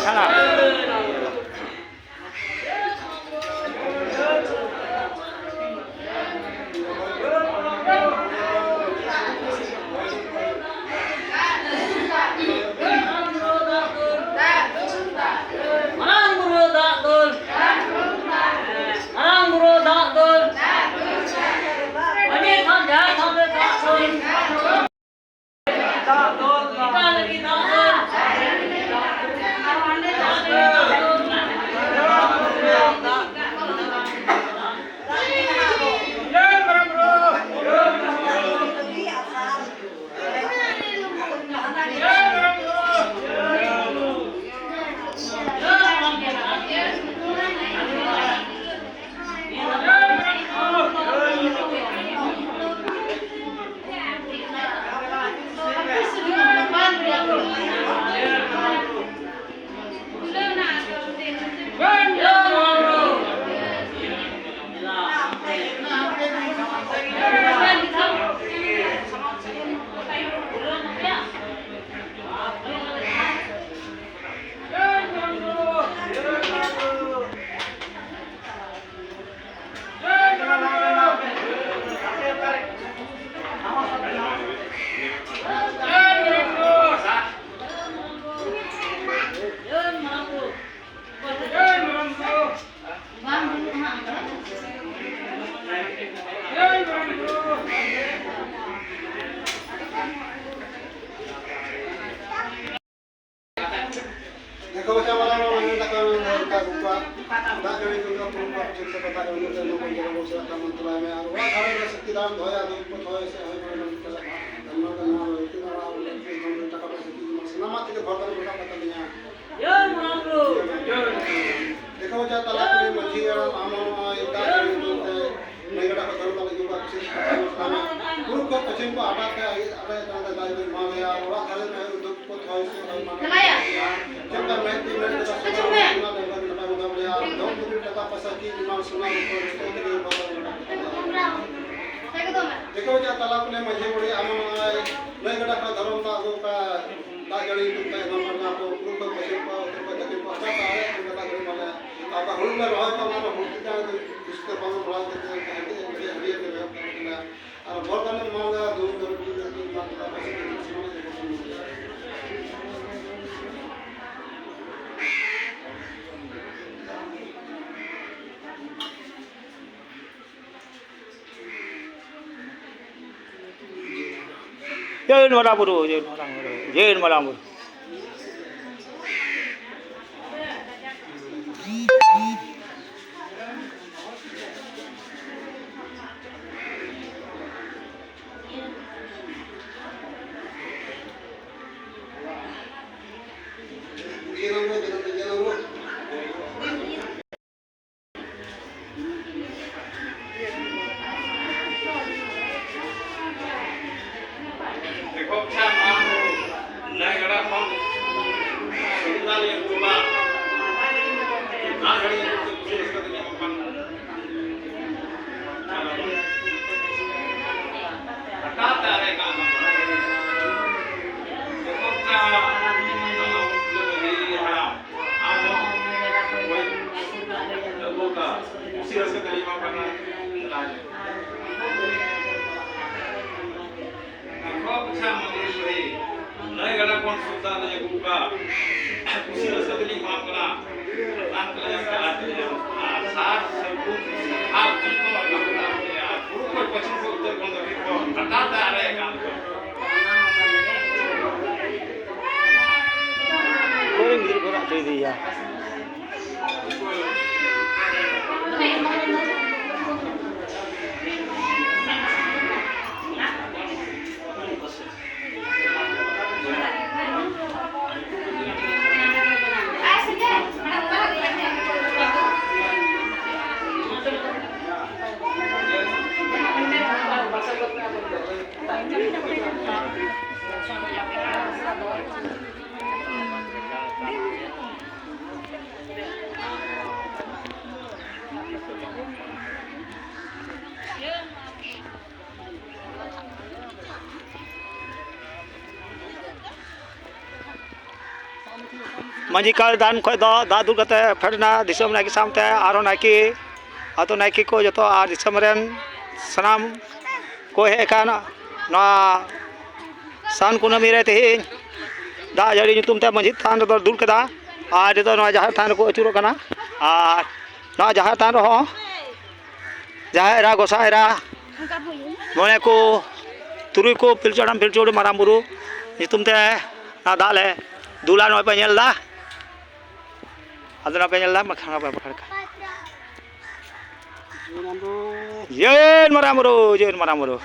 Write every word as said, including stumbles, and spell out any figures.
ᱠᱟᱱᱟ᱾ ᱢᱟᱨᱟᱝ ᱵᱩᱨᱩ ᱫᱟᱜ ᱫᱩᱞ᱾ ᱢᱟᱨᱟᱝ ᱵᱩᱨᱩ ᱫᱟᱜ ᱫᱩᱞ᱾ ᱢᱟᱹᱡᱷᱤ ᱛᱷᱟᱱ ᱡᱟᱦᱮᱨ ᱛᱷᱟᱱ ᱨᱮ ᱫᱟᱜ ᱫᱩᱞ᱾ ᱫᱟᱜ ᱫᱩᱞ᱾ ᱴᱤᱠᱟ ᱞᱟᱹᱜᱤᱫ ᱫᱟᱜ ᱫᱩᱞ᱾ ᱫᱮᱠᱷᱚ ᱵᱟᱪᱷᱟ ᱢᱟᱨᱟᱝ ᱢᱟᱨᱟᱝ ᱢᱟᱹᱱᱢᱤ ᱛᱟᱠᱚ ᱢᱮᱱ ᱫᱚ ᱚᱱᱠᱟ ᱩᱱᱠᱩᱣᱟᱜ ᱫᱟᱜ ᱡᱟᱹᱲᱤ ᱠᱚᱫᱚ ᱯᱩᱨᱩᱵ ᱯᱚᱪᱷᱤᱢ ᱛᱮᱠᱚ ᱫᱟᱜ ᱡᱟᱹᱲᱤ ᱛᱮ ᱱᱚᱣᱟ ᱠᱚ ᱡᱚᱞᱚ ᱵᱚᱨᱥᱟ ᱠᱟᱢ ᱛᱟᱞᱟᱭ ᱢᱮ᱾ ᱟᱨ ᱚᱲᱟᱜ ᱫᱷᱟᱨᱮ ᱨᱮ ᱥᱚᱠᱛᱤ ᱫᱟᱱ ᱫᱚᱦᱚᱭᱟ, ᱫᱩᱨᱤᱵ ᱠᱚ ᱫᱚᱦᱚᱭᱟ, ᱥᱮ ᱦᱚᱭ ᱵᱟᱨᱰᱩ ᱠᱚ ᱪᱟᱞᱟᱜ ᱢᱟ᱾ ᱟᱨ ᱱᱚᱣᱟ ᱫᱚ ᱱᱚᱣᱟ ᱨᱮ ᱤᱛᱩᱱ ᱟᱲᱟᱜ ᱩᱞ ᱠᱚ ᱡᱚᱢ ᱴᱟᱠᱟ ᱯᱚᱭᱥᱟ ᱠᱚ ᱮᱢᱟ, ᱥᱟᱱᱟᱢᱟᱜ ᱛᱮᱜᱮ ᱵᱷᱚᱨ ᱫᱟᱲᱮ ᱨᱟᱠᱟᱵ ᱠᱟᱛᱟ ᱞᱤᱧᱟ᱾ ᱡᱚᱭ ᱢᱟᱨᱟᱝ ᱵᱩᱨᱩ᱾ ᱫᱮᱠᱷᱚ ᱵᱟᱪᱷᱟ ᱛᱟᱞᱟ ᱠᱩᱞᱦᱤ ᱢᱟᱹᱡᱷᱤ ᱦᱟᱲᱟᱢ, ᱟᱢ ᱦᱚᱸ ᱱᱚᱜᱼᱚᱭ ᱫᱟᱜ ᱡᱟᱹᱲᱤ ᱧᱩᱛᱩᱢ ᱛᱮ ᱱᱟᱹᱭ ᱜᱟᱰᱟ ᱠᱚ ᱫᱷᱚᱨᱚᱢ ᱫᱟᱜ ᱞᱟᱹᱜᱤᱫ ᱵᱚᱱ ᱠᱩᱥᱤ ᱠᱟᱱᱟ᱾ ᱯᱩᱨᱩᱵ ᱠᱷᱚᱱ ᱯᱚᱪᱷᱤᱢ ᱠᱚ ᱟᱰᱟ ᱛᱮ ᱟᱞᱮ ᱪᱮᱛᱟᱱ ᱨᱮ ᱫᱟᱜ ᱡᱟᱹᱲᱤ ᱮᱢᱟ ᱞᱮᱭᱟ᱾ ᱚᱲᱟᱜ ᱫᱷᱟᱨᱮ ᱨᱮ ᱩᱫᱩᱜ ᱠᱚ ᱦᱚᱭ ᱥᱮ ᱦᱚᱭ ᱢᱟ᱾ ᱪᱮᱫ ᱞᱮᱠᱟ ᱢᱮᱫ ᱛᱤ ᱢᱮᱫ ᱞᱮᱠᱟ ᱥᱚᱢᱟᱱ ᱚᱱᱟ ᱞᱮᱠᱟ ᱜᱮ ᱱᱟᱯᱟᱭ ᱵᱚᱱ ᱫᱚᱦᱚ ᱞᱮᱭᱟ᱾ ᱫᱷᱚᱱ ᱫᱩᱨᱤᱵ ᱴᱟᱠᱟ ᱯᱚᱭᱥᱟ ᱠᱤ ᱮᱢᱟᱱ ᱥᱚᱱᱟ ᱨᱩᱯᱟᱹ ᱡᱚᱛᱚ ᱛᱮᱜᱮ ᱵᱚᱱ ᱫᱚᱦᱚ ᱞᱮᱭᱟ᱾ ᱫᱮᱠᱷᱚ ᱵᱟᱪᱷᱟ ᱛᱟᱞᱟ ᱠᱩᱞᱦᱤ ᱢᱟᱹᱡᱷᱤ ᱵᱩᱲᱦᱤ, ᱟᱢ ᱱᱚᱜᱼᱚᱭ ᱱᱟᱹᱭ ᱜᱟᱰᱟ ᱠᱷᱚᱱ ᱫᱷᱚᱨᱚᱢ ᱫᱟᱜ ᱟᱹᱜᱩ ᱠᱟᱜ ᱫᱟᱜ ᱡᱟᱹᱲᱤ ᱧᱩᱛᱩᱢ ᱛᱮ ᱮᱢᱟᱢ ᱠᱟᱱᱟ ᱠᱚ, ᱯᱩᱨᱩᱵ ᱠᱷᱚᱱ ᱯᱚᱪᱷᱤᱢ ᱠᱚ, ᱩᱛᱛᱚᱨ ᱠᱷᱚᱱ ᱟᱨ ᱵᱚᱨᱫᱷᱚᱢᱟᱱ ᱢᱟᱞᱫᱟ ᱫᱩᱢ ᱫᱚᱨᱚᱡ ᱠᱚ ᱢᱟᱱ ᱠᱟᱱᱟ᱾ ᱡᱟᱹᱭ ᱢᱟᱨᱟᱝ ᱵᱩᱨᱩ, ᱡᱟᱹᱭ ᱢᱟᱨᱟᱝ ᱵᱩᱨᱩ, ᱡᱟᱹᱭ ᱢᱟᱨᱟᱝ ᱵᱩᱨᱩ᱾ ᱟᱨᱦᱚᱸ ᱠᱩᱥᱤ ᱨᱟᱹᱥᱠᱟᱹ ᱛᱮᱞᱤᱧ ᱮᱢᱟᱢ ᱠᱟᱱᱟ᱾ ᱫᱮᱞᱟ ᱧᱚᱜ᱾ ᱫᱮᱠᱷᱚ ᱟᱪᱪᱷᱟ ᱢᱚᱱᱫᱤᱨ ᱥᱟᱹᱦᱤ, ᱱᱟᱹᱭ ᱜᱟᱰᱟ ᱠᱷᱚᱱ ᱥᱩᱠ ᱫᱟᱜ ᱞᱮ ᱟᱹᱜᱩ ᱠᱟᱜᱼᱟ᱾ ᱠᱩᱥᱤ ᱨᱟᱹᱥᱠᱟᱹ ᱛᱮᱞᱤᱧ ᱮᱢᱟᱢ ᱠᱟᱱᱟ᱾ ᱱᱟᱝ ᱛᱮᱞᱮ ᱪᱟᱞᱟᱜ ᱛᱮ ᱟᱨ ᱥᱟᱨ ᱥᱟᱹᱜᱩᱱ ᱟᱨ ᱡᱚᱛᱚ ᱟᱨ ᱯᱩᱨᱩᱵ ᱠᱷᱚᱱ ᱯᱚᱪᱷᱤᱢ ᱠᱷᱚᱱ ᱩᱛᱛᱚᱨ ᱠᱷᱚᱱ ᱫᱚᱠᱷᱤᱱ ᱠᱷᱚᱱ ᱜᱟᱰᱟ ᱫᱟᱜ ᱨᱮ ᱮᱠᱟᱞ ᱠᱚ᱾ ᱚᱠᱚᱭᱨᱮᱱ ᱜᱤᱫᱽᱨᱟᱹ ᱠᱚ ᱨᱟᱜ ᱦᱚᱪᱚᱭᱮᱫᱮᱭᱟ? ᱢᱟᱹᱡᱷᱤ ᱠᱟᱞ ᱫᱟᱱ ᱠᱷᱚᱱ ᱫᱚ ᱫᱟᱜ ᱫᱩᱞ ᱠᱟᱛᱮ ᱯᱷᱮᱰ ᱮᱱᱟ ᱫᱤᱥᱚᱢ ᱱᱟᱭᱠᱮ ᱥᱟᱶᱛᱮ, ᱟᱨᱦᱚᱸ ᱱᱟᱭᱠᱮ, ᱟᱛᱳ ᱱᱟᱭᱠᱮ ᱠᱚ ᱡᱚᱛᱚ ᱟᱨ ᱫᱤᱥᱚᱢ ᱨᱮᱱ ᱥᱟᱱᱟᱢ ᱠᱚ ᱦᱮᱡ ᱟᱠᱟᱱ ᱱᱚᱣᱟ ᱥᱟᱱ ᱠᱩᱱᱟᱹᱢᱤ ᱨᱮ ᱛᱮᱦᱮᱧ ᱫᱟᱜ ᱡᱟᱹᱲᱤ ᱧᱩᱛᱩᱢ ᱛᱮ ᱢᱟᱹᱡᱷᱤ ᱛᱷᱟᱱ ᱨᱮᱫᱚ ᱫᱩᱞ ᱠᱮᱫᱟ᱾ ᱟᱨ ᱱᱤᱛᱚᱜ ᱱᱚᱣᱟ ᱡᱟᱦᱮᱨ ᱛᱷᱟᱱ ᱨᱮᱠᱚ ᱟᱹᱪᱩᱨᱚᱜ ᱠᱟᱱᱟ᱾ ᱟᱨ ᱱᱚᱣᱟ ᱡᱟᱦᱮᱨ ᱛᱷᱟᱱ ᱨᱮᱦᱚᱸ ᱡᱟᱦᱮᱨ ᱮᱨᱟ, ᱜᱚᱸᱥᱟᱭ ᱮᱨᱟ, ᱢᱚᱬᱮ ᱠᱚ, ᱛᱩᱨᱩᱭ ᱠᱚ, ᱯᱤᱞᱪᱩ ᱦᱟᱲᱟᱢ, ᱯᱤᱞᱪᱩ ᱵᱩᱲᱦᱤ, ᱢᱟᱨᱟᱝ ᱵᱩᱨᱩ ᱧᱩᱛᱩᱢ ᱛᱮ ᱚᱱᱟ ᱫᱟᱜ ᱞᱮ ᱫᱩᱞᱟ᱾ ᱱᱚᱜᱼᱚᱭ ᱯᱮ ᱧᱮᱞ ᱮᱫᱟ, ᱟᱫᱚ ᱱᱚᱜᱼᱚᱭ ᱯᱮ ᱧᱮᱞ ᱮᱫᱟ, ᱵᱟᱠᱷᱟᱱ ᱵᱟᱠᱷᱟᱱ ᱠᱟ᱾ ᱡᱮᱱ ᱢᱟᱨᱟᱝ ᱵᱩᱨᱩ, ᱡᱮᱱ ᱢᱟᱨᱟᱝ ᱵᱩᱨᱩ᱾